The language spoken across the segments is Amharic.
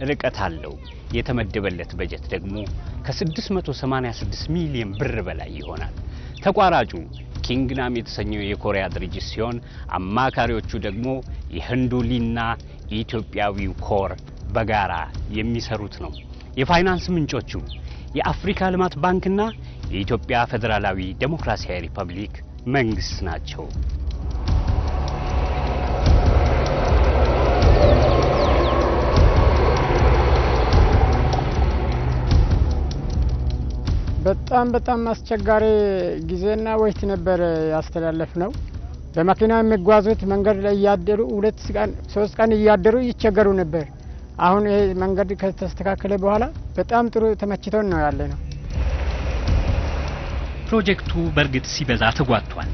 ርቀት አለው። የተመደበለት በጀት ደግሞ ከ686 ሚሊዮን ብር በላይ ይሆናል። ተቋራጩ ኪንግናም የተሰኘው የኮሪያ ድርጅት ሲሆን አማካሪዎቹ ደግሞ የህንዱ ሊና ኢትዮጵያዊው ኮር በጋራ የሚሰሩት ነው። የፋይናንስ ምንጮቹ የአፍሪካ ልማት ባንክና የኢትዮጵያ ፌዴራላዊ ዴሞክራሲያዊ ሪፐብሊክ መንግስት ናቸው። በጣም በጣም አስቸጋሪ ጊዜና ወቅት ነበር ያስተላለፍ ነው። በመኪና የሚጓዙት መንገድ ላይ እያደሩ 2 ቀን 3 ቀን እያደሩ ይቸገሩ ነበር። አሁን ይሄ መንገድ ከተስተካከለ በኋላ በጣም ጥሩ ተመችቶን ነው ያለነው። ፕሮጀክቱ በእርግጥ ሲበዛ ተጓቷል።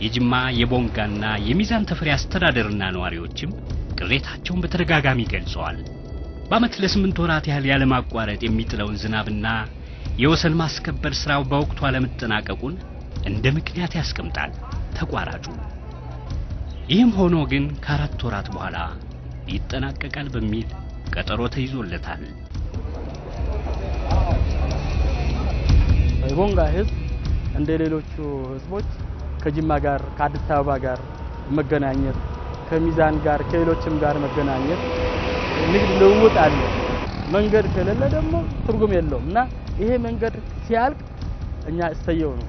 የጅማ የቦንጋና የሚዛን ተፈሪ አስተዳደርና ነዋሪዎችም ቅሬታቸውን በተደጋጋሚ ገልጸዋል። በአመት ለ8 ወራት ያህል ያለማቋረጥ የሚጥለውን ዝናብና የወሰን ማስከበር ስራው በወቅቱ አለመጠናቀቁን እንደ ምክንያት ያስቀምጣል ተቋራጩ። ይህም ሆኖ ግን ከ4 ወራት በኋላ ይጠናቀቃል በሚል ቀጠሮ ተይዞለታል። የቦንጋ ህዝብ እንደ ሌሎቹ ህዝቦች ከጅማ ጋር ከአዲስ አበባ ጋር መገናኘት፣ ከሚዛን ጋር ከሌሎችም ጋር መገናኘት፣ ንግድ ልውውጥ አለ። መንገድ ከሌለ ደግሞ ትርጉም የለውም እና ይሄ መንገድ ሲያልቅ እኛ እሰየው ነው።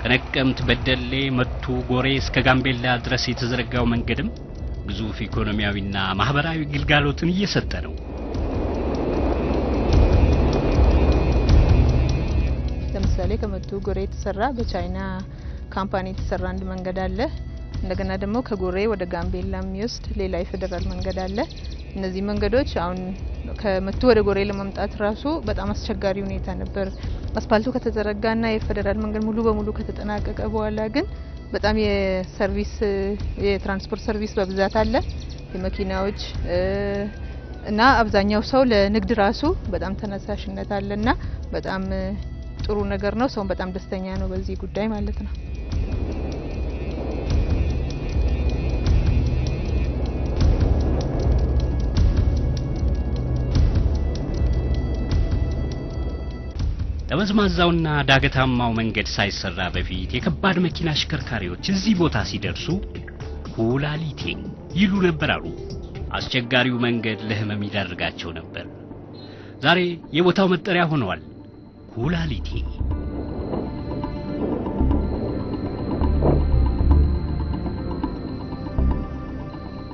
ከነቀምት በደሌ መቱ ጎሬ እስከ ጋምቤላ ድረስ የተዘረጋው መንገድም ግዙፍ ኢኮኖሚያዊና ማህበራዊ ግልጋሎትን እየሰጠ ነው። ለምሳሌ ከመቱ ጎሬ የተሰራ በቻይና ካምፓኒ የተሰራ አንድ መንገድ አለ። እንደገና ደግሞ ከጎሬ ወደ ጋምቤላ የሚወስድ ሌላ የፌደራል መንገድ አለ። እነዚህ መንገዶች አሁን ከመቱ ወደ ጎሬ ለመምጣት ራሱ በጣም አስቸጋሪ ሁኔታ ነበር። አስፋልቱ ከተዘረጋና የፌደራል መንገድ ሙሉ በሙሉ ከተጠናቀቀ በኋላ ግን በጣም የሰርቪስ የትራንስፖርት ሰርቪስ በብዛት አለ። የመኪናዎች እና አብዛኛው ሰው ለንግድ ራሱ በጣም ተነሳሽነት አለና በጣም ጥሩ ነገር ነው። ሰው በጣም ደስተኛ ነው በዚህ ጉዳይ ማለት ነው። ጠመዝማዛውና ዳገታማው መንገድ ሳይሰራ በፊት የከባድ መኪና አሽከርካሪዎች እዚህ ቦታ ሲደርሱ ኩላሊቴ ይሉ ነበር አሉ። አስቸጋሪው መንገድ ለህመም ይዳርጋቸው ነበር። ዛሬ የቦታው መጠሪያ ሆኗል ኩላሊቴ።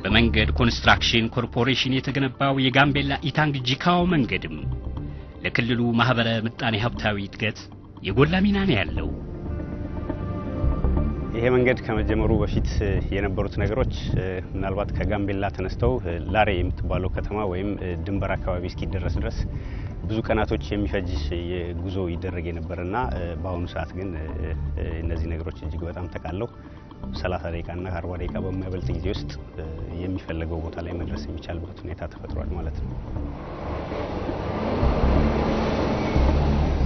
በመንገድ ኮንስትራክሽን ኮርፖሬሽን የተገነባው የጋምቤላ ኢታንግ ጂካኦ መንገድም ለክልሉ ማህበረ ምጣኔ ሀብታዊ እድገት የጎላ ሚና ነው ያለው። ይሄ መንገድ ከመጀመሩ በፊት የነበሩት ነገሮች ምናልባት ከጋምቤላ ተነስተው ላሬ የምትባለው ከተማ ወይም ድንበር አካባቢ እስኪደረስ ድረስ ብዙ ቀናቶች የሚፈጅ ጉዞ ይደረግ የነበርና በአሁኑ ሰዓት ግን እነዚህ ነገሮች እጅግ በጣም ተቃለው 30 ደቂቃና 40 ደቂቃ በማይበልጥ ጊዜ ውስጥ የሚፈለገው ቦታ ላይ መድረስ የሚቻልበት ሁኔታ ተፈጥሯል ማለት ነው።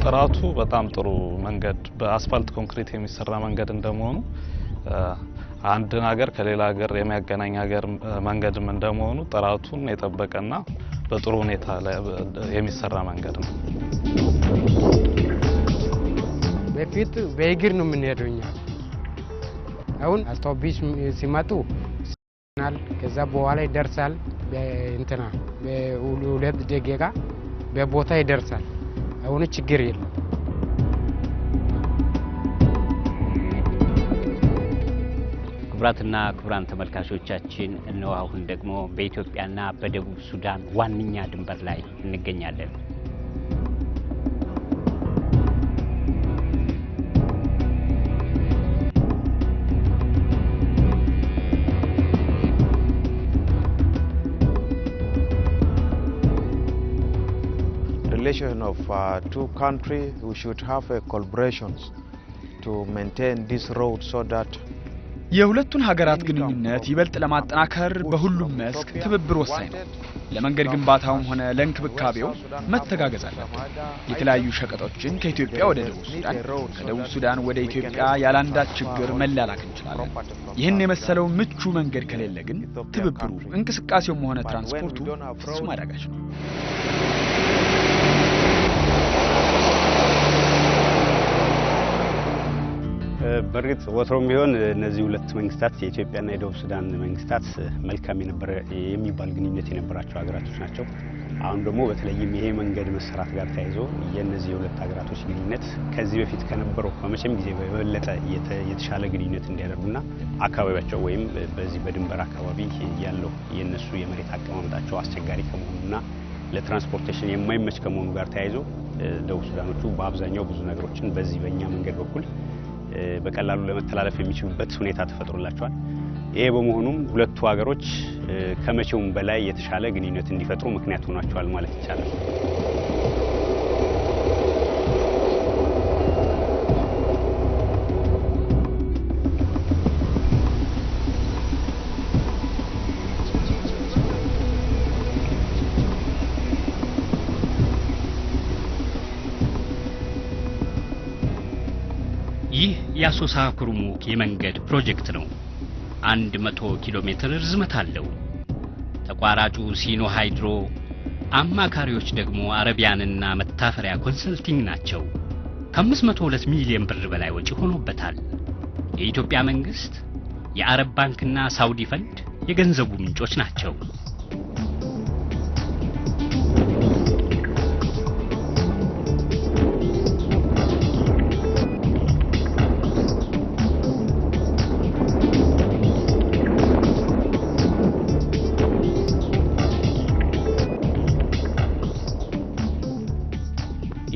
ጥራቱ በጣም ጥሩ መንገድ በአስፋልት ኮንክሪት የሚሰራ መንገድ እንደመሆኑ አንድን ሀገር ከሌላ ሀገር የሚያገናኝ ሀገር መንገድም እንደመሆኑ ጥራቱን የጠበቀና በጥሩ ሁኔታ የሚሰራ መንገድ ነው። በፊት በእግር ነው የምንሄደው እኛ። አሁን አውቶቡስ ሲመጡ ከዛ በኋላ ይደርሳል። በእንትና በሁለት ደቂቃ በቦታ ይደርሳል። አሁን ችግር የለም። ክቡራትና ክቡራን ተመልካቾቻችን እነሆ አሁን ደግሞ በኢትዮጵያና በደቡብ ሱዳን ዋነኛ ድንበር ላይ እንገኛለን። Relation of two countries, we should have a collaborations to maintain this road so that የሁለቱን ሀገራት ግንኙነት ይበልጥ ለማጠናከር በሁሉም መስክ ትብብር ወሳኝ ነው። ለመንገድ ግንባታውም ሆነ ለእንክብካቤው መተጋገዝ አለብን። የተለያዩ ሸቀጦችን ከኢትዮጵያ ወደ ደቡብ ሱዳን፣ ከደቡብ ሱዳን ወደ ኢትዮጵያ ያለአንዳች ችግር መላላክ እንችላለን። ይህን የመሰለው ምቹ መንገድ ከሌለ ግን ትብብሩ፣ እንቅስቃሴውም ሆነ ትራንስፖርቱ ፍጹም አዳጋች ነው። በእርግጥ ወትሮም ቢሆን እነዚህ ሁለት መንግስታት የኢትዮጵያና የደቡብ ሱዳን መንግስታት መልካም የነበረ የሚባል ግንኙነት የነበራቸው ሀገራቶች ናቸው። አሁን ደግሞ በተለይም ይሄ መንገድ መሰራት ጋር ተያይዞ የእነዚህ የሁለት ሀገራቶች ግንኙነት ከዚህ በፊት ከነበረው ከመቼም ጊዜ በበለጠ የተሻለ ግንኙነት እንዲያደርጉና አካባቢያቸው ወይም በዚህ በድንበር አካባቢ ያለው የእነሱ የመሬት አቀማመጣቸው አስቸጋሪ ከመሆኑና ለ transportation የማይመች ከመሆኑ ጋር ተያይዞ ደቡብ ሱዳኖቹ በአብዛኛው ብዙ ነገሮችን በዚህ በእኛ መንገድ በኩል በቀላሉ ለመተላለፍ የሚችሉበት ሁኔታ ተፈጥሮላቸዋል። ይሄ በመሆኑም ሁለቱ ሀገሮች ከመቼውም በላይ የተሻለ ግንኙነት እንዲፈጥሩ ምክንያት ሆኗቸዋል ማለት ይቻላል። ይህ የአሶሳ ኩርሙክ የመንገድ ፕሮጀክት ነው። 100 ኪሎ ሜትር ርዝመት አለው። ተቋራጩ ሲኖ ሃይድሮ፣ አማካሪዎች ደግሞ አረቢያንና መታፈሪያ ኮንሰልቲንግ ናቸው። ከ502 ሚሊዮን ብር በላይ ወጪ ሆኖበታል። የኢትዮጵያ መንግስት፣ የአረብ ባንክና ሳውዲ ፈንድ የገንዘቡ ምንጮች ናቸው።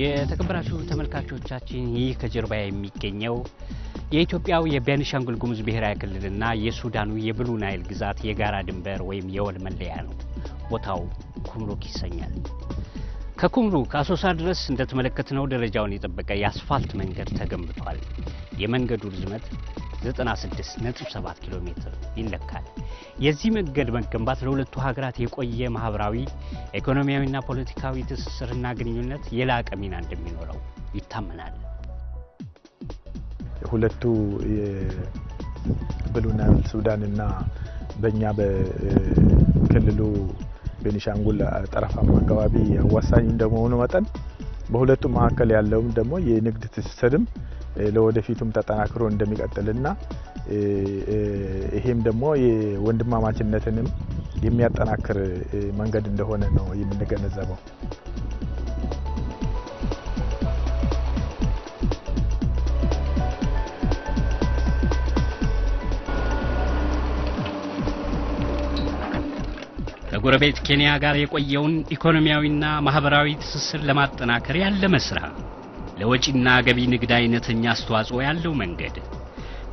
የተከበራችሁ ተመልካቾቻችን፣ ይህ ከጀርባ የሚገኘው የኢትዮጵያው የቤኒሻንጉል ጉሙዝ ብሔራዊ ክልልና የሱዳኑ የብሉ ናይል ግዛት የጋራ ድንበር ወይም የወል መለያ ነው። ቦታው ኩምሩክ ይሰኛል። ከኩምሩክ አሶሳ ድረስ እንደተመለከትነው ደረጃውን የጠበቀ የአስፋልት መንገድ ተገንብቷል። የመንገዱ ርዝመት 96.7 ኪሎ ሜትር ይለካል። የዚህ መንገድ መገንባት ለሁለቱ ሀገራት የቆየ ማህበራዊ፣ ኢኮኖሚያዊና ፖለቲካዊ ትስስርና ግንኙነት የላቀ ሚና እንደሚኖረው ይታመናል። ሁለቱ የብሉ ናይል ሱዳንና በእኛ በክልሉ ቤኒሻንጉል ጠረፋማ አካባቢ አዋሳኝ እንደመሆኑ መጠን በሁለቱ መካከል ያለውም ደግሞ የንግድ ትስስርም ለወደፊቱም ተጠናክሮ እንደሚቀጥልና ይሄም ደግሞ የወንድማማችነትንም የሚያጠናክር መንገድ እንደሆነ ነው የምንገነዘበው። ከጎረቤት ኬንያ ጋር የቆየውን ኢኮኖሚያዊና ማህበራዊ ትስስር ለማጠናከር ያለመ ስራ፣ ለወጪና ገቢ ንግድ አይነተኛ አስተዋጽኦ ያለው መንገድ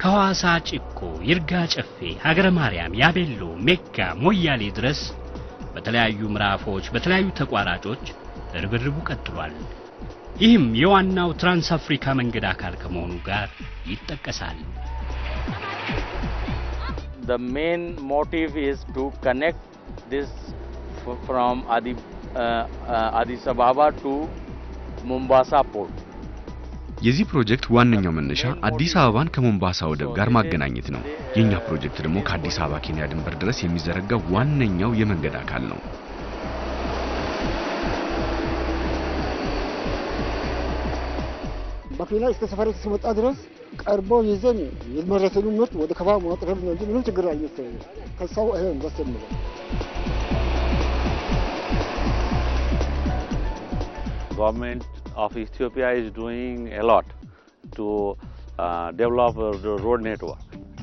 ከሐዋሳ ጭኮ፣ ይርጋ ጨፌ፣ ሀገረ ማርያም፣ ያቤሎ፣ ሜጋ፣ ሞያሌ ድረስ በተለያዩ ምዕራፎች በተለያዩ ተቋራጮች ርብርቡ ቀጥሏል። ይህም የዋናው ትራንስ አፍሪካ መንገድ አካል ከመሆኑ ጋር ይጠቀሳል። The main motive is to connect this from Addis Ababa to Mombasa port. የዚህ ፕሮጀክት ዋነኛው መነሻ አዲስ አበባን ከሞምባሳ ወደብ ጋር ማገናኘት ነው። የኛ ፕሮጀክት ደግሞ ከአዲስ አበባ ኬንያ ድንበር ድረስ የሚዘረጋው ዋነኛው የመንገድ አካል ነው። መኪና እስከ ሰፈር እስከመጣ ድረስ ቀርቦ ይዘን የመረተውን ምርት ወደ ከባቢ ማቅረብ ነው እንጂ ምንም ችግር አይመስለኝም። ከሰው ይሄን ደስ የሚለው Government of Ethiopia is doing a lot to develop the road network,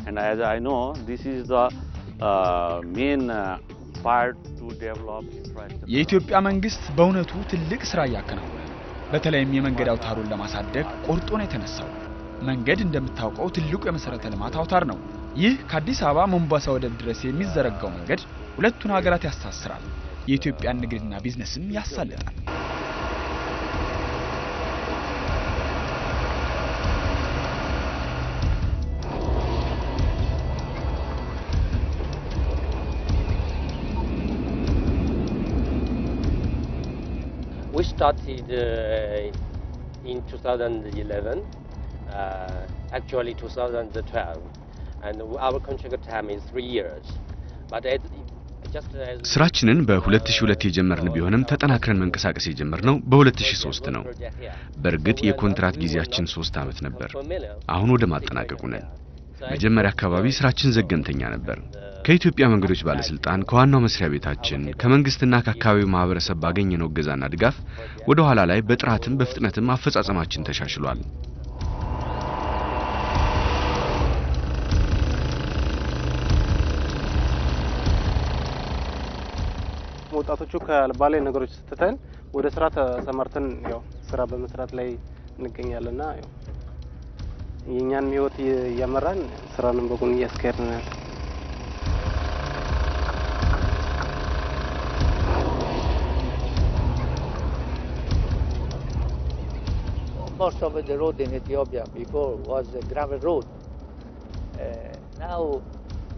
and as I know, this is the main part to develop infrastructure. የኢትዮጵያ መንግስት በእውነቱ ትልቅ ስራ እያከናወነ ነው። በተለይም የመንገድ አውታሩን ለማሳደግ ቆርጦ ነው የተነሳው። መንገድ እንደምታውቀው ትልቁ የመሰረተ ልማት አውታር ነው። ይህ ከአዲስ አበባ ሞምባሳ ወደብ ድረስ የሚዘረጋው መንገድ ሁለቱን ሀገራት ያስተሳስራል። የኢትዮጵያን ንግድና ቢዝነስም ያሳልጣል። Started in 2011, actually 2012, and our contract time is 3 years. But it, just as ስራችንን በ2002 የጀመርን ቢሆንም ተጠናክረን መንቀሳቀስ የጀመርነው በ2003 ነው። በእርግጥ የኮንትራት ጊዜያችን 3 ዓመት ነበር። አሁን ወደ ማጠናቀቁ ነን። መጀመሪያ አካባቢ ስራችን ዘገምተኛ ነበር። ከኢትዮጵያ መንገዶች ባለስልጣን፣ ከዋናው መስሪያ ቤታችን፣ ከመንግስትና ከአካባቢው ማህበረሰብ ባገኘነው እገዛና ድጋፍ ወደ ኋላ ላይ በጥራትም በፍጥነትም አፈጻጸማችን ተሻሽሏል። ወጣቶቹ ከአልባሌ ነገሮች ስትተን ወደ ስራ ተሰማርተን ያው ስራ በመስራት ላይ እንገኛለንና ያው የኛን ህይወት እያመራን ስራንም በጎን እያስካሄድን ነው ያለው። Most of the road in Ethiopia before was a gravel road. Now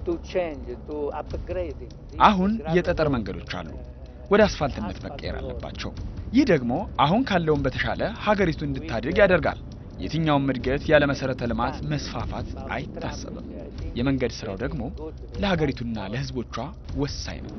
to change, to upgrading. አሁን የጠጠር መንገዶች አሉ፣ ወደ አስፋልትነት መቀየር አለባቸው። ይህ ደግሞ አሁን ካለውን በተሻለ ሀገሪቱ እንድታድግ ያደርጋል። የትኛውም እድገት ያለ መሰረተ ልማት መስፋፋት አይታሰብም። የመንገድ ስራው ደግሞ ለሀገሪቱና ለህዝቦቿ ወሳኝ ነው።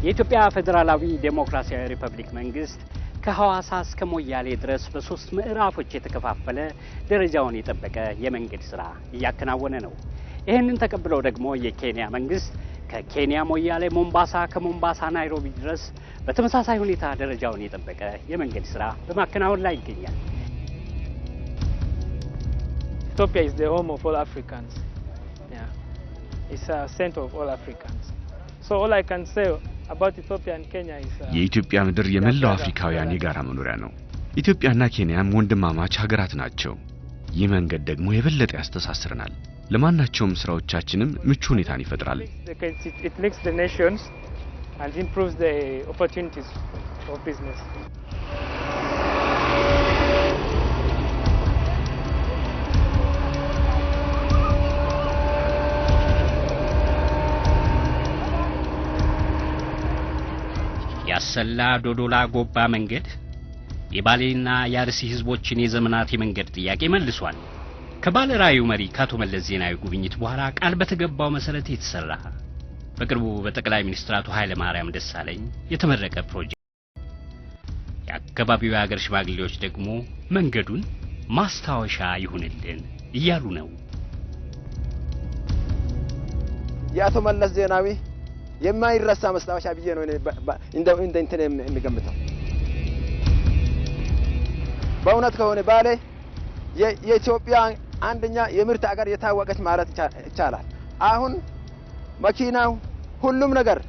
የኢትዮጵያ ፌዴራላዊ ዴሞክራሲያዊ ሪፐብሊክ መንግስት ከሐዋሳ እስከ ሞያሌ ድረስ በ3 ምዕራፎች የተከፋፈለ ደረጃውን የጠበቀ የመንገድ ስራ እያከናወነ ነው። ይህንን ተቀብለው ደግሞ የኬንያ መንግስት ከኬንያ ሞያሌ ሞምባሳ፣ ከሞምባሳ ናይሮቢ ድረስ በተመሳሳይ ሁኔታ ደረጃውን የጠበቀ የመንገድ ስራ በማከናወን ላይ ይገኛል። Ethiopia is the home of all Africans. Yeah. It's a center of all Africans. So all I can say about Ethiopia and Kenya is የኢትዮጵያ ምድር የመላው አፍሪካውያን የጋራ መኖሪያ ነው። ኢትዮጵያና ኬንያም ወንድማማች ሀገራት ናቸው። ይህ መንገድ ደግሞ የበለጠ ያስተሳስረናል። ለማናቸውም ስራዎቻችንም ምቹ ሁኔታን ይፈጥራል። it links the nations and improves the opportunities for business. ያሰላ ዶዶላ ጎባ መንገድ የባሌና የአርሲ ህዝቦችን የዘመናት የመንገድ ጥያቄ መልሷል። ከባለ ራዕዩ መሪ ከአቶ መለስ ዜናዊ ጉብኝት በኋላ ቃል በተገባው መሰረት የተሰራ በቅርቡ በጠቅላይ ሚኒስትር አቶ ኃይለ ማርያም ደሳለኝ የተመረቀ ፕሮጀክት። የአካባቢው የሀገር ሽማግሌዎች ደግሞ መንገዱን ማስታወሻ ይሁንልን እያሉ ነው። የአቶ መለስ ዜናዊ የማይረሳ መስታወሻ ብዬ ነው እንደ እንትን የሚገምተው። በእውነት ከሆነ ባሌ የኢትዮጵያ አንደኛ የምርት አገር የታወቀች ማለት ይቻላል። አሁን መኪናው ሁሉም ነገር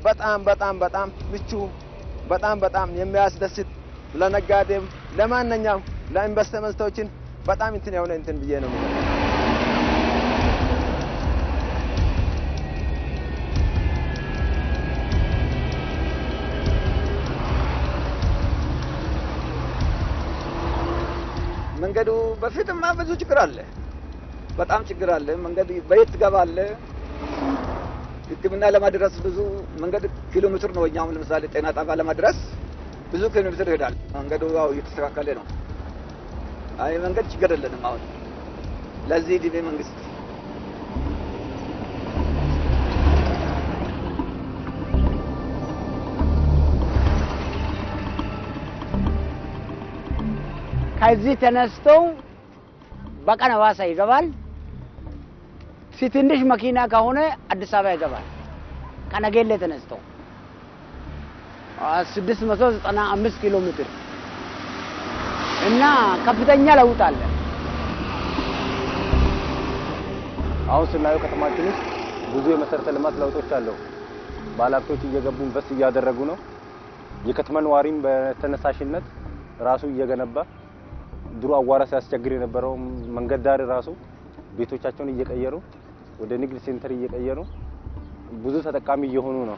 በጣም በጣም በጣም ምቹ፣ በጣም በጣም የሚያስደስት ለነጋዴም ለማንኛውም ለኢንቨስትመንቶችን በጣም እንትን የሆነ እንትን ብዬ ነው። መንገዱ በፊትማ ብዙ ችግር አለ፣ በጣም ችግር አለ። መንገድ በየት ትገባለህ? ሕክምና ለማድረስ ብዙ መንገድ ኪሎ ሜትር ነው። እኛም ለምሳሌ ጤና ጣቢያ ለማድረስ ብዙ ኪሎ ሜትር ይሄዳል። መንገዱ ያው እየተስተካከለ ነው። አይ መንገድ ችግር የለንም አሁን ለዚህ ዲቤ መንግስት። ከዚህ ተነስተው በቀን ሐዋሳ ይገባል። ትንሽ መኪና ከሆነ አዲስ አበባ ይገባል። ከነጌሌ ተነስተው 695 ኪሎ ሜትር እና ከፍተኛ ለውጥ አለ። አሁን ስናየው ከተማችን ውስጥ ብዙ የመሰረተ ልማት ለውጦች አሉ። ባለሀብቶች እየገቡ ኢንቨስት እያደረጉ ነው። የከተማ ነዋሪም በተነሳሽነት ራሱ እየገነባ ድሮ አዋራ ሲያስቸግር የነበረው መንገድ ዳር ራሱ ቤቶቻቸውን እየቀየሩ ወደ ንግድ center እየቀየሩ ብዙ ተጠቃሚ እየሆኑ ነው።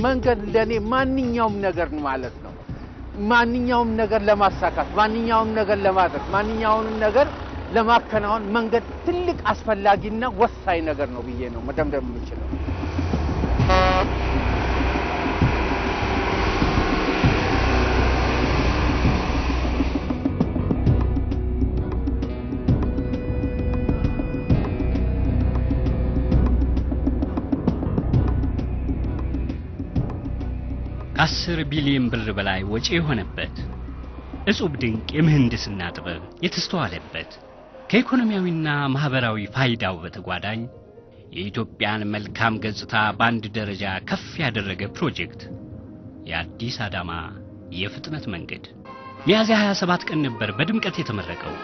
መንገድ ለኔ ማንኛውም ነገር ማለት ነው። ማንኛውም ነገር ለማሳካት፣ ማንኛውም ነገር ለማድረግ፣ ማንኛውንም ነገር ለማከናወን መንገድ ትልቅ አስፈላጊና ወሳኝ ነገር ነው ብዬ ነው መደምደም የምችለው። ከ10 ቢሊዮን ብር በላይ ወጪ የሆነበት እጹብ ድንቅ የምህንድስና ጥበብ የተስተዋለበት ከኢኮኖሚያዊና ማህበራዊ ፋይዳው በተጓዳኝ የኢትዮጵያን መልካም ገጽታ በአንድ ደረጃ ከፍ ያደረገ ፕሮጀክት የአዲስ አዳማ የፍጥነት መንገድ ሚያዝያ 27 ቀን ነበር በድምቀት የተመረቀው።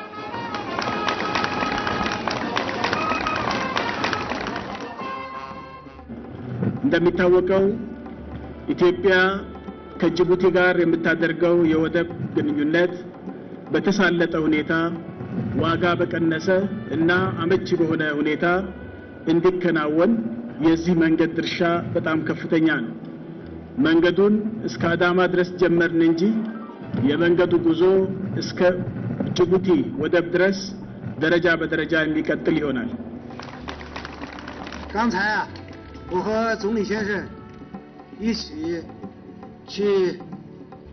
እንደሚታወቀው ኢትዮጵያ ከጅቡቲ ጋር የምታደርገው የወደብ ግንኙነት በተሳለጠ ሁኔታ ዋጋ በቀነሰ እና አመቺ በሆነ ሁኔታ እንዲከናወን የዚህ መንገድ ድርሻ በጣም ከፍተኛ ነው። መንገዱን እስከ አዳማ ድረስ ጀመርን እንጂ የመንገዱ ጉዞ እስከ ጅቡቲ ወደብ ድረስ ደረጃ በደረጃ የሚቀጥል ይሆናል። 刚才啊，我和总理先生一起去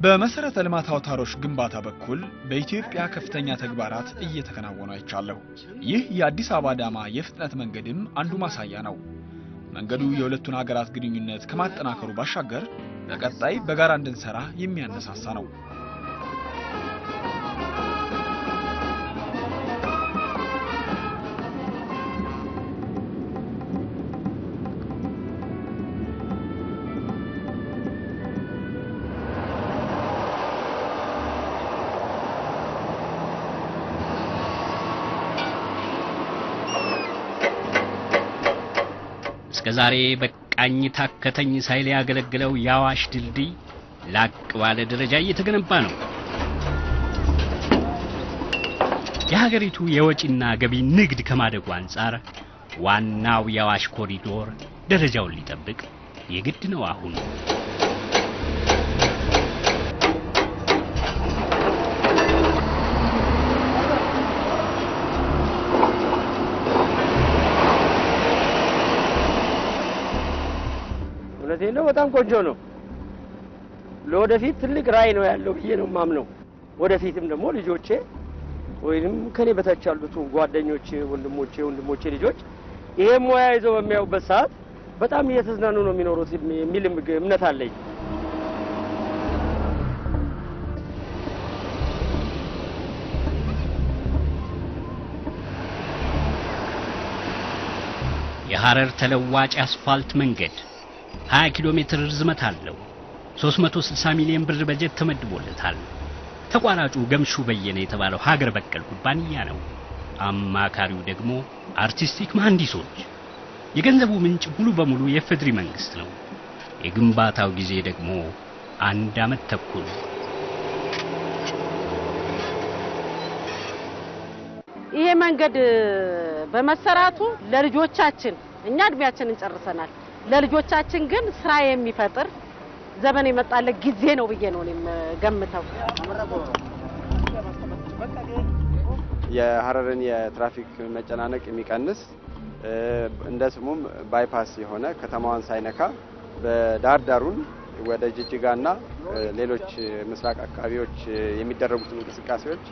በመሰረተ ልማት አውታሮች ግንባታ በኩል በኢትዮጵያ ከፍተኛ ተግባራት እየተከናወኑ አይቻለሁ። ይህ የአዲስ አበባ አዳማ የፍጥነት መንገድም አንዱ ማሳያ ነው። መንገዱ የሁለቱን ሀገራት ግንኙነት ከማጠናከሩ ባሻገር በቀጣይ በጋራ እንድንሰራ የሚያነሳሳ ነው። እስከዛሬ በቃኝ ታከተኝ ሳይል ያገለግለው የአዋሽ ድልድይ ላቅ ባለ ደረጃ እየተገነባ ነው። የሀገሪቱ የወጪና ገቢ ንግድ ከማደጉ አንጻር ዋናው የአዋሽ ኮሪዶር ደረጃውን ሊጠብቅ የግድ ነው። አሁን እውነቴን ነው። በጣም ቆንጆ ነው። ለወደፊት ትልቅ ራዕይ ነው ያለው ብዬ ነው የማምነው። ወደፊትም ደግሞ ልጆቼ ወይንም ከኔ በታች ያሉት ጓደኞቼ፣ ወንድሞቼ ልጆች ይሄ ሙያ ይዘው በሚያዩበት ሰዓት በጣም እየተዝናኑ ነው የሚኖሩት የሚል እምነት አለኝ። የሐረር ተለዋጭ አስፋልት መንገድ 20 ኪሎ ሜትር ርዝመት አለው። 360 ሚሊዮን ብር በጀት ተመድቦለታል። ተቋራጩ ገምሹ በየነ የተባለው ሀገር በቀል ኩባንያ ነው። አማካሪው ደግሞ አርቲስቲክ መሐንዲሶች። የገንዘቡ ምንጭ ሙሉ በሙሉ የፌዴሪ መንግስት ነው። የግንባታው ጊዜ ደግሞ 1 ዓመት ተኩል። ይሄ መንገድ በመሰራቱ ለልጆቻችን እኛ እድሜያችንን ጨርሰናል። ለልጆቻችን ግን ስራ የሚፈጥር ዘመን የመጣለ ጊዜ ነው ብዬ ነው እኔም ገምተው። የሐረርን የትራፊክ መጨናነቅ የሚቀንስ እንደ ስሙም bypass የሆነ ከተማዋን ሳይነካ በዳር ዳሩን ወደ ጅጅጋና ሌሎች ምስራቅ አካባቢዎች የሚደረጉትን እንቅስቃሴዎች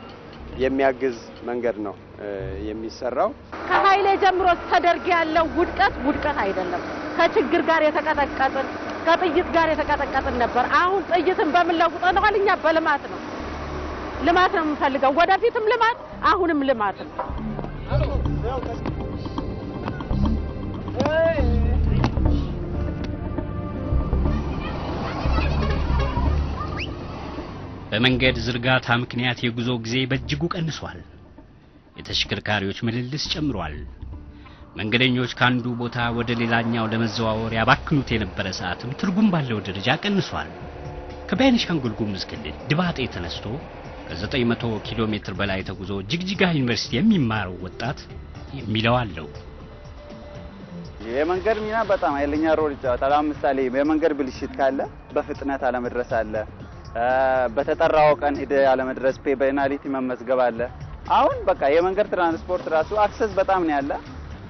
የሚያግዝ መንገድ ነው የሚሰራው። ከኃይሌ ጀምሮ ተደርግ ያለው ውድቀት ውድቀት አይደለም። ከችግር ጋር የተቀጠቀጥን ከጥይት ጋር የተቀጠቀጥን ነበር። አሁን ጥይትን በምን ለውጠነዋል? እኛ በልማት ነው። ልማት ነው የምንፈልገው። ወደፊትም ልማት፣ አሁንም ልማት ነው። በመንገድ ዝርጋታ ምክንያት የጉዞ ጊዜ በእጅጉ ቀንሷል። የተሽከርካሪዎች ምልልስ ጨምሯል። መንገደኞች ከአንዱ ቦታ ወደ ሌላኛው ለመዘዋወር ያባክኑት የነበረ ሰዓትም ትርጉም ባለው ደረጃ ቀንሷል። ከቤኒሻንጉል ጉሙዝ ክልል ድባጤ ተነስቶ ከ900 ኪሎ ሜትር በላይ ተጉዞ ጅግጅጋ ዩኒቨርሲቲ የሚማረው ወጣት የሚለው አለው። የመንገድ ሚና በጣም ኃይለኛ role ይጫወታል። አሁን ምሳሌ የመንገድ ብልሽት ካለ በፍጥነት አለመድረስ አለ፣ በተጠራው ቀን ሄደ አለመድረስ፣ penalty መመዝገብ አለ። አሁን በቃ የመንገድ ትራንስፖርት ራሱ access በጣም ነው ያለ።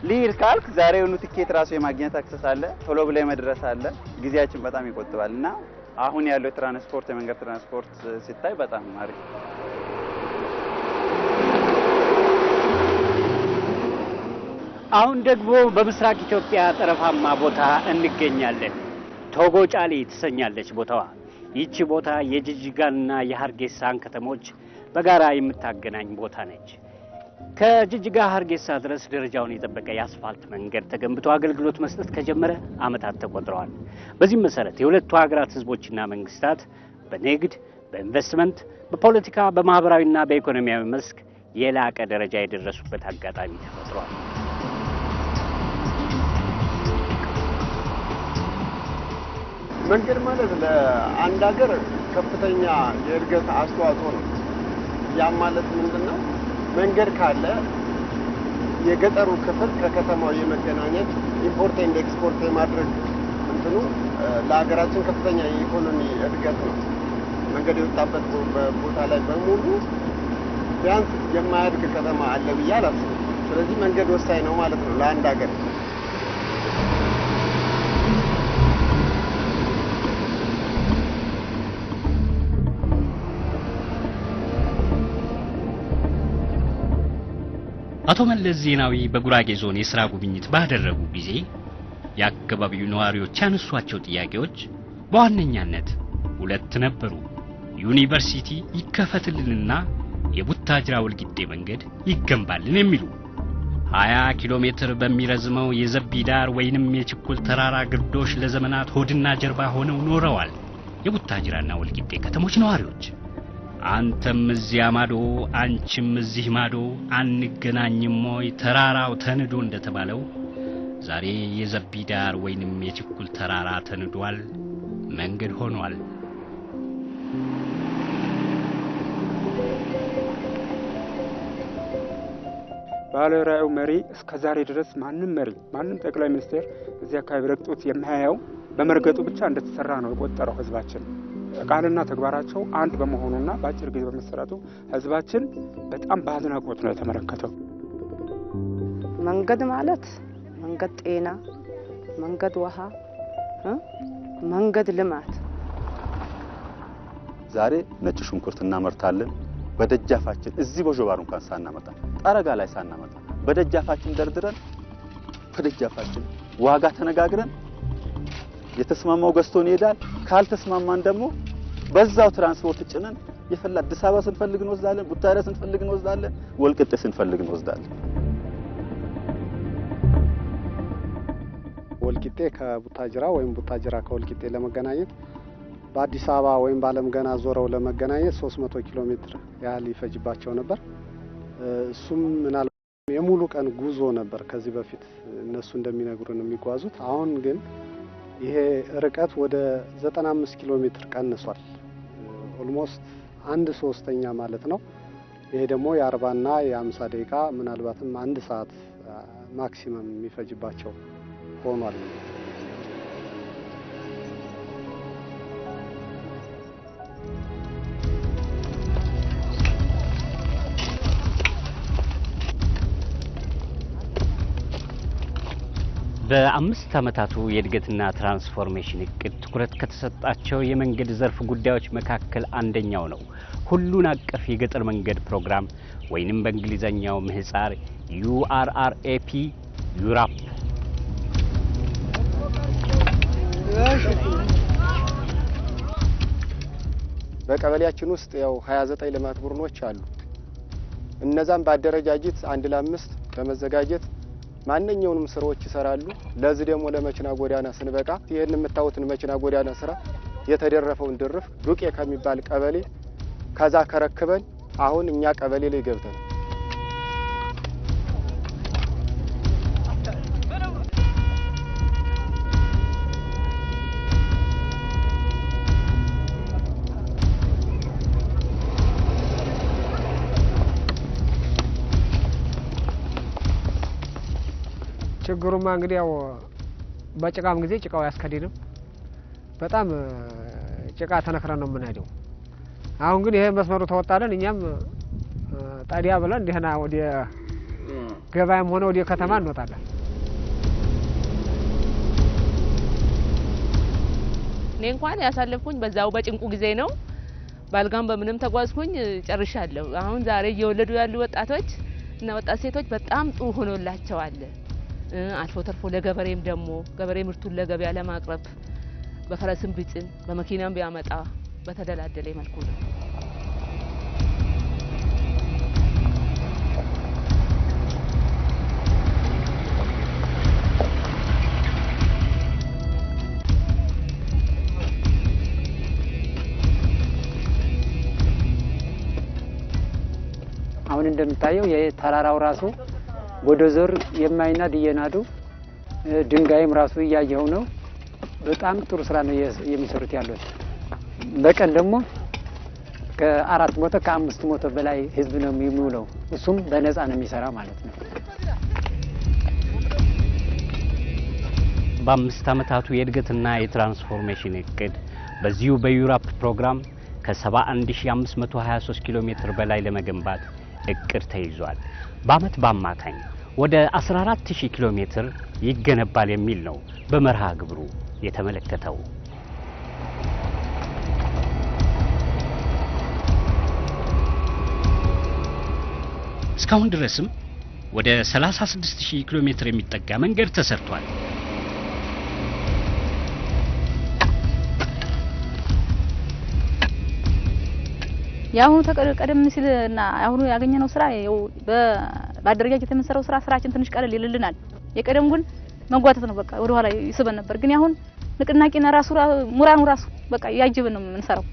ልሂድ ካልክ ዛሬውኑ ትኬት ራሱ የማግኘት access አለ፣ ቶሎ ብለህ መድረስ አለ። ጊዜያችን በጣም ይቆጥባል እና አሁን ያለው ትራንስፖርት የመንገድ ትራንስፖርት ሲታይ በጣም አሪፍ። አሁን ደግሞ በምስራቅ ኢትዮጵያ ጠረፋማ ቦታ እንገኛለን። ቶጎ ጫሌ ትሰኛለች ቦታዋ። ይቺ ቦታ የጅጅጋና የሀርጌሳን ከተሞች በጋራ የምታገናኝ ቦታ ነች። ከጅጅጋ ሀርጌሳ ድረስ ደረጃውን የጠበቀ የአስፋልት መንገድ ተገንብቶ አገልግሎት መስጠት ከጀመረ ዓመታት ተቆጥረዋል። በዚህም መሰረት የሁለቱ ሀገራት ሕዝቦችና መንግስታት በንግድ፣ በኢንቨስትመንት፣ በፖለቲካ፣ በማህበራዊና በኢኮኖሚያዊ መስክ የላቀ ደረጃ የደረሱበት አጋጣሚ ተፈጥሯል። መንገድ ማለት ለአንድ ሀገር ከፍተኛ የእድገት አስተዋጽኦ ነው። ያም ማለት ምንድነው? መንገድ ካለ የገጠሩ ክፍል ከከተማው የመገናኘት import and export የማድረግ እንትኑ ለሀገራችን ከፍተኛ የኢኮኖሚ እድገት ነው። መንገድ የወጣበት ቦታ ላይ በሙሉ ቢያንስ የማያድግ ከተማ አለ ብዬ አላስብም። ስለዚህ መንገድ ወሳኝ ነው ማለት ነው ለአንድ ሀገር። አቶ መለስ ዜናዊ በጉራጌ ዞን የሥራ ጉብኝት ባደረጉ ጊዜ የአካባቢው ነዋሪዎች ያነሷቸው ጥያቄዎች በዋነኛነት ሁለት ነበሩ። ዩኒቨርሲቲ ይከፈትልንና የቡታጅራ ወልቂጤ መንገድ ይገንባልን የሚሉ። 20 ኪሎ ሜትር በሚረዝመው የዘቢዳር ወይንም የችኩል ተራራ ግርዶሽ ለዘመናት ሆድና ጀርባ ሆነው ኖረዋል የቡታጅራና ወልቂጤ ከተሞች ነዋሪዎች። አንተም እዚያ ማዶ አንቺም እዚህ ማዶ አንገናኝም ወይ ተራራው ተንዶ እንደተባለው ዛሬ የዘቢዳር ወይንም የችኩል ተራራ ተንዷል፣ መንገድ ሆኗል። ባለራዕዩ መሪ እስከ ዛሬ ድረስ ማንም መሪ ማንም ጠቅላይ ሚኒስቴር እዚህ አካባቢ ረግጦት የማያየው በመርገጡ ብቻ እንደተሰራ ነው የቆጠረው ህዝባችን። ቃልና ተግባራቸው አንድ በመሆኑና በአጭር ጊዜ በመሰራቱ ህዝባችን በጣም በአድናቆት ነው የተመለከተው። መንገድ ማለት መንገድ ጤና፣ መንገድ ውሃ፣ መንገድ ልማት። ዛሬ ነጭ ሽንኩርት እናመርታለን። በደጃፋችን እዚህ በጆባር እንኳን ሳናመጣ ጠረጋ ላይ ሳናመጣ በደጃፋችን ደርድረን በደጃፋችን ዋጋ ተነጋግረን የተስማማው ገዝቶን ይሄዳል። ካልተስማማን ደግሞ በዛው ትራንስፖርት ጭነን የፈላ አዲስ አበባ ስንፈልግ እንወስዳለን፣ ቡታጅራ ስንፈልግ እንወስዳለን፣ ወልቂጤ ስንፈልግ እንወስዳለን። ወልቂጤ ከቡታጅራ ወይም ቡታጅራ ከወልቂጤ ለመገናኘት በአዲስ አበባ ወይም በአለም ገና ዞረው ለመገናኘት 300 ኪሎ ሜትር ያህል ይፈጅባቸው ነበር። እሱም ምናልባት የሙሉ ቀን ጉዞ ነበር ከዚህ በፊት እነሱ እንደሚነግሩን የሚጓዙት። አሁን ግን ይሄ ርቀት ወደ 95 ኪሎ ሜትር ቀንሷል። Almost 1/3 ማለት ነው። ይሄ ደግሞ የ40 እና የ50 ደቂቃ ምናልባትም 1 ሰዓት maximum የሚፈጅባቸው ሆኗል። በአምስት ዓመታቱ የእድገትና ትራንስፎርሜሽን እቅድ ትኩረት ከተሰጣቸው የመንገድ ዘርፍ ጉዳዮች መካከል አንደኛው ነው ሁሉን አቀፍ የገጠር መንገድ ፕሮግራም ወይንም በእንግሊዘኛው ምህጻር URRAP ዩራፕ። በቀበሌያችን ውስጥ ያው 29 ልማት ቡድኖች አሉ። እነዛም በአደረጃጀት 1 ለ5 በመዘጋጀት ማንኛውንም ስራዎች ይሰራሉ። ለዚህ ደግሞ ለመኪና ጎዳና ስንበቃ ይሄን የምታዩትን መኪና ጎዳና ስራ የተደረፈውን ድርፍ ዱቄ ከሚባል ቀበሌ ከዛ ከረክበን አሁን እኛ ቀበሌ ላይ ገብተን ችግሩማ እንግዲህ ያው በጭቃም ጊዜ ጭቃው ያስከድንም በጣም ጭቃ ተነክረን ነው የምንሄደው። አሁን ግን ይሄ መስመሩ ተወጣለን እኛም ጣዲያ ብለን ደህና ወደ ገበያም ሆነ ወደ ከተማ እንወጣለን። እኔ እንኳን ያሳለፍኩኝ በዛው በጭንቁ ጊዜ ነው። ባልጋም በምንም ተጓዝኩኝ ጨርሻለሁ። አሁን ዛሬ እየወለዱ ያሉ ወጣቶች እና ወጣት ሴቶች በጣም ጥሩ ሆኖላቸዋል። አልፎ ተርፎ ለገበሬም ደግሞ ገበሬ ምርቱን ለገበያ ለማቅረብ በፈረስም ቢጭን በመኪናም ቢያመጣ በተደላደለ መልኩ ነው። አሁን እንደምታየው የተራራው ራሱ ቦዶዘር የማይናድ እየናዱ ድንጋይም ራሱ እያየው ነው። በጣም ጥሩ ስራ ነው የሚሰሩት ያሉት። በቀን ደግሞ ከ400 ከ500 በላይ ህዝብ ነው የሚውለው። እሱም በነፃ ነው የሚሰራ ማለት ነው። በአምስት ዓመታቱ የእድገትና የትራንስፎርሜሽን እቅድ በዚሁ በዩራፕ ፕሮግራም ከ71523 ኪሎ ሜትር በላይ ለመገንባት እቅድ ተይዟል። በአመት በአማካኝ ወደ 14000 ኪሎ ሜትር ይገነባል የሚል ነው በመርሃ ግብሩ የተመለከተው። እስካሁን ድረስም ወደ 36000 ኪሎ ሜትር የሚጠጋ መንገድ ተሰርቷል። ያሁኑ ቀደም ሲልና አሁኑ ያገኘነው ስራ ያው በአደረጃጀት የምንሰራው ስራ ስራችን ትንሽ ቀለል ይልልናል። የቀደም ግን መጓተት ነው፣ በቃ ወደ ኋላ ይስበን ነበር። ግን ያሁን ንቅናቄና ራሱ ሙራኑ ራሱ በቃ ያጅብን ነው የምንሰራው።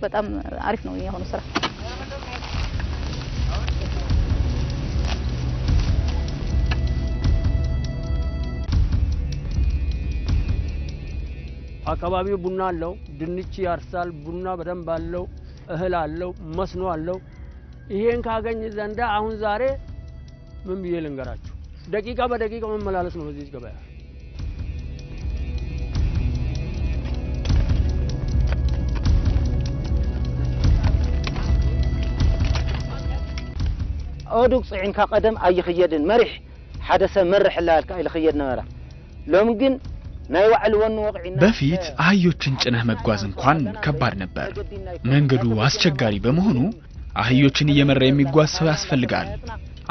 በጣም አሪፍ ነው ያሁኑ ስራ። አካባቢው ቡና አለው፣ ድንች ያርሳል፣ ቡና በደንብ አለው፣ እህል አለው፣ መስኖ አለው። ይሄን ካገኝ ዘንዳ አሁን ዛሬ ምን ብዬ ልንገራችሁ፣ ደቂቃ በደቂቃ መመላለስ ነው በዚህ ገበያ። ኣዱግ ፅዒንካ ቀደም ኣይኽየድን መሪሕ ሓደ ሰብ መርሕ ላልካ ኣይልኽየድ ነበረ። ሎም ግን በፊት አህዮችን ጭነህ መጓዝ እንኳን ከባድ ነበር። መንገዱ አስቸጋሪ በመሆኑ አህዮችን እየመራ የሚጓዝ ሰው ያስፈልጋል።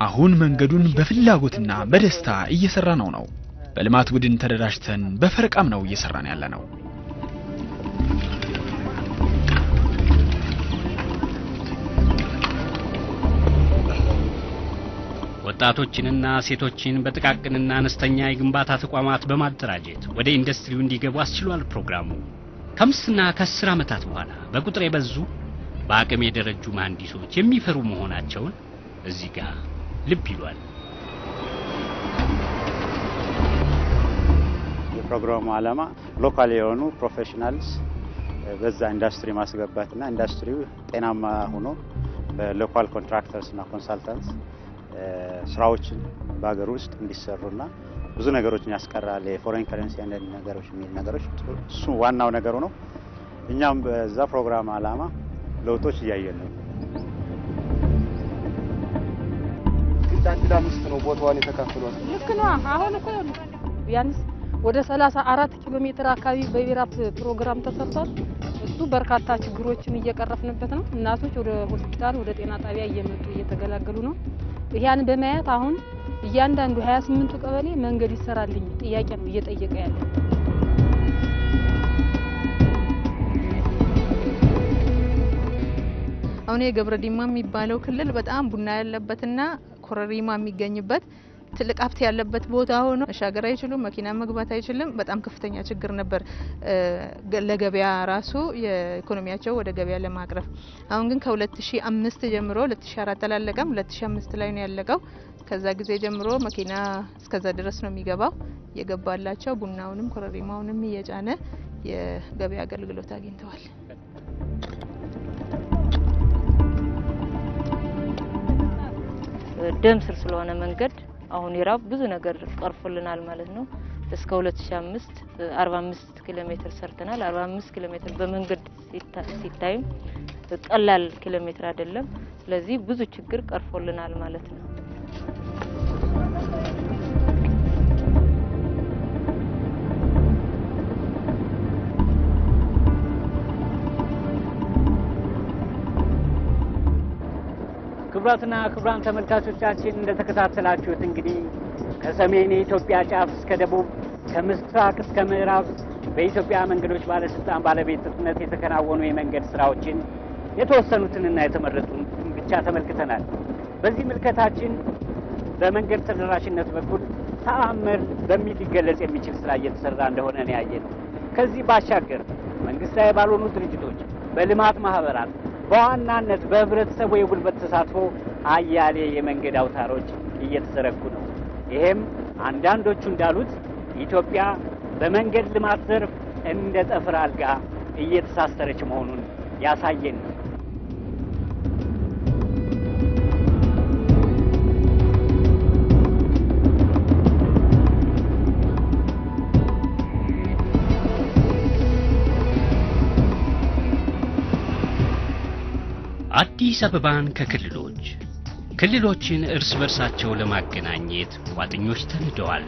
አሁን መንገዱን በፍላጎትና በደስታ እየሰራ ነው። በልማት ቡድን ተደራጅተን በፈረቃም ነው እየሰራን ያለ ነው። ወጣቶችንና ሴቶችን በጥቃቅንና አነስተኛ የግንባታ ተቋማት በማደራጀት ወደ ኢንዱስትሪው እንዲገቡ አስችሏል ፕሮግራሙ። ከ5 እና ከ10 ዓመታት በኋላ በቁጥር የበዙ በአቅም የደረጁ መሐንዲሶች የሚፈሩ መሆናቸውን እዚህ ጋር ልብ ይሏል። የፕሮግራሙ ዓላማ local የሆኑ professionals በዛ ኢንዱስትሪ ማስገባትና ኢንዱስትሪው ጤናማ ሆኖ በ local contractors እና consultants ስራዎችን በሀገር ውስጥ እንዲሰሩና ብዙ ነገሮችን ያስቀራል። የ foreign currency አንዳንድ ነገሮች የሚል ነገሮች እሱ ዋናው ነገሩ ነው። እኛም በዛ ፕሮግራም ዓላማ ለውጦች እያየን ነው። አንድ ለአምስት ነው ቦታዋን የተካፈሏት። ልክ ነው። አሁን እኮ ቢያንስ ወደ 34 ኪሎ ሜትር አካባቢ በዩራፕ ፕሮግራም ተሰርቷል። እሱ በርካታ ችግሮችን እየቀረፍንበት ነው። እናቶች ወደ ሆስፒታል ወደ ጤና ጣቢያ እየመጡ እየተገላገሉ ነው። ያን በማየት አሁን እያንዳንዱ 28ቱ ቀበሌ መንገድ ይሰራልኝ ጥያቄ ነው እየጠየቀ ያለ። አሁን የገብረ ዲማ የሚባለው ክልል በጣም ቡና ያለበትና ኮረሪማ የሚገኝበት ትልቅ ሀብት ያለበት ቦታ ሆኖ መሻገር አይችሉም፣ መኪና መግባት አይችልም። በጣም ከፍተኛ ችግር ነበር ለገበያ ራሱ የኢኮኖሚያቸው ወደ ገበያ ለማቅረብ። አሁን ግን ከ2005 ጀምሮ 2004 አላለቀም፣ 2005 ላይ ነው ያለቀው። ከዛ ጊዜ ጀምሮ መኪና እስከዛ ድረስ ነው የሚገባው። የገባላቸው ቡናውንም ኮረሪማውንም እየጫነ የገበያ አገልግሎት አግኝተዋል። ደም ስር ስለሆነ መንገድ አሁን ኢራብ ብዙ ነገር ቀርፎልናል ማለት ነው። እስከ 2005 45 ኪሎ ሜትር ሰርተናል። 45 ኪሎ ሜትር በመንገድ ሲታይም ቀላል ኪሎ ሜትር አይደለም። ስለዚህ ብዙ ችግር ቀርፎልናል ማለት ነው። ክቡራትና ክቡራን ተመልካቾቻችን እንደተከታተላችሁት እንግዲህ ከሰሜን የኢትዮጵያ ጫፍ እስከ ደቡብ፣ ከምስራቅ እስከ ምዕራብ በኢትዮጵያ መንገዶች ባለስልጣን ባለቤትነት የተከናወኑ የመንገድ ስራዎችን የተወሰኑትንና የተመረጡትን ብቻ ተመልክተናል። በዚህ ምልከታችን በመንገድ ተደራሽነት በኩል ተአምር በሚል ሊገለጽ የሚችል ስራ እየተሰራ እንደሆነ ነው ያየነው። ከዚህ ባሻገር መንግስታዊ ባልሆኑ ድርጅቶች፣ በልማት ማህበራት፣ በዋናነት በህብረተሰቡ የጉልበት ተሳትፎ አያሌ የመንገድ አውታሮች እየተዘረጉ ነው። ይሄም አንዳንዶቹ እንዳሉት ኢትዮጵያ በመንገድ ልማት ዘርፍ እንደ ጠፍር አልጋ እየተሳሰረች መሆኑን ያሳየን ነው። አዲስ አበባን ከክልሎች፣ ክልሎችን እርስ በርሳቸው ለማገናኘት ቋጥኞች ተንደዋል።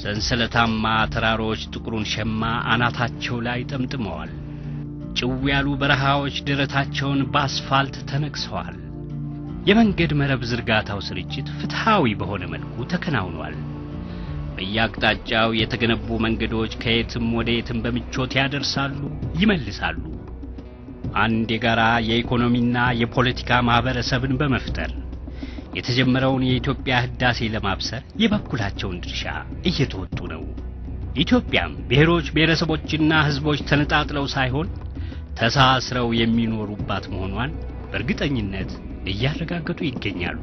ሰንሰለታማ ተራሮች ጥቁሩን ሸማ አናታቸው ላይ ጠምጥመዋል። ጭው ያሉ በረሃዎች ደረታቸውን በአስፋልት ተነቅሰዋል። የመንገድ መረብ ዝርጋታው ስርጭት ፍትሃዊ በሆነ መልኩ ተከናውኗል። በየአቅጣጫው የተገነቡ መንገዶች ከየትም ወደ የትም በምቾት ያደርሳሉ፣ ይመልሳሉ። አንድ የጋራ የኢኮኖሚና የፖለቲካ ማህበረሰብን በመፍጠር የተጀመረውን የኢትዮጵያ ህዳሴ ለማብሰር የበኩላቸውን ድርሻ እየተወጡ ነው። ኢትዮጵያም ብሔሮች፣ ብሔረሰቦችና ህዝቦች ተነጣጥለው ሳይሆን ተሳስረው የሚኖሩባት መሆኗን በእርግጠኝነት እያረጋገጡ ይገኛሉ።